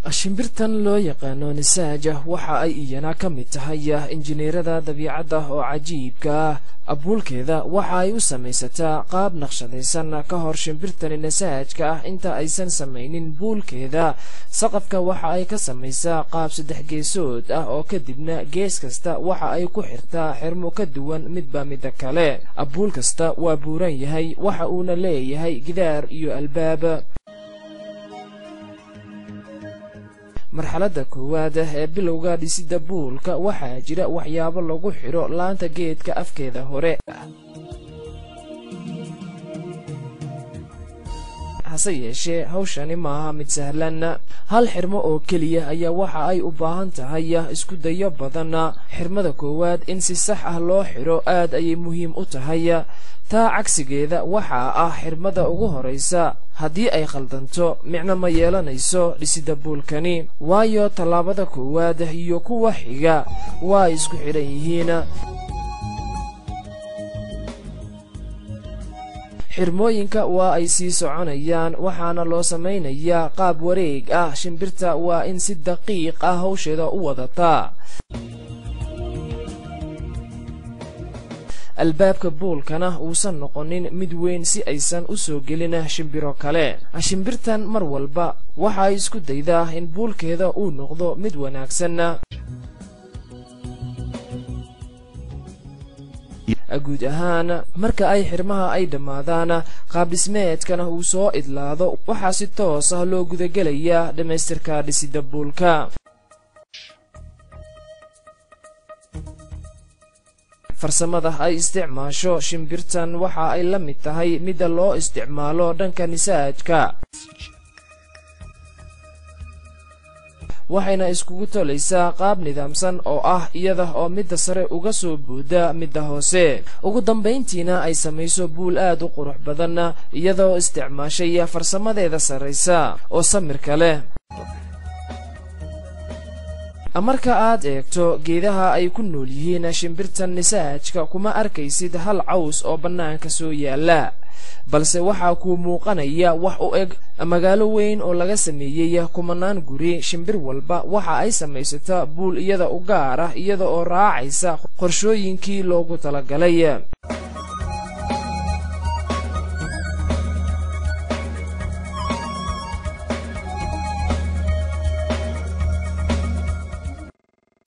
Shimbirtan loo yaqaano nisaaja waxa ay iyana ka mid tahay injineerada dabiicadda oo cajiibka ah. Abuulkeeda waxa ay u samaysataa qaab naqshadaysan. Ka hor shimbirtani nisaajka ah inta aysan samaynin buulkeeda, saqafka waxa ay ka samaysaa qaab saddex geesood ah, oo kadibna gees kasta waxa ay ku xirtaa xirmo ka duwan midba midda kale. Abuul kasta waa buuran yahay, waxa uuna leeyahay gidaar iyo albaab. Marxaladda koowaad ee bilowga dhisidda buulka waxaa jira waxyaabo lagu xidho laanta geedka afkeeda hore, hase yeeshee hawshani maaha mid sahlan. Hal xirmo oo keliya ayaa waxa ay u baahan tahay isku dayo badan. Xirmada koowaad in si sax ah loo xidho aad ayay muhiim u tahay. Taa cagsigeeda waxaa ah xirmada ugu horaysa haddii ay khaldanto micno ma yeelanayso dhisidda buulkani, waayo tallaabada koowaad iyo kuwa xiga waa ay isku xidhan yihiin. Xirmooyinka waa ay sii soconayaan, waxaana loo samaynayaa qaab wareeg ah. Shimbirta waa in si daqiiq ah hawsheeda u wadataa. Albaabka buulkana uusan noqonin mid weyn si aysan u soo gelin shimbiro kale. Shimbirtan mar walba waxa ay isku daydaa in buulkeeda uu noqdo mid wanaagsan. Guud ahaan marka ay xirmaha ay dhammaadaan, qaab dhismeedkana uu soo idlaado, waxaa si toos ah loo gudagelayaa dhammaystirka dhisidda buulka. Farsamada ay isticmaasho shimbirtan waxa ay la mid tahay midda loo isticmaalo dhanka nisaajka, waxayna iskugu tolaysaa qaab nidaamsan oo ah iyada oo midda sare uga soo buuda midda hoose, ugu dambayntiina ay samayso buul aad u qurux badan iyadoo isticmaashay farsamadeeda sarraysa oo samirka leh. Marka aad eegto geedaha ay ku nool yihiin shimbirtan nisaajka, kuma arkaysid hal caws oo bannaanka soo yaalla, balse waxaa kuu muuqanaya wax u eg magaalo weyn oo laga sameeyey kumanaan guri. Shimbir walba waxa ay samaysataa buul iyada u gaar ah, iyada oo raacaysa qorshooyinkii loogu talagalay.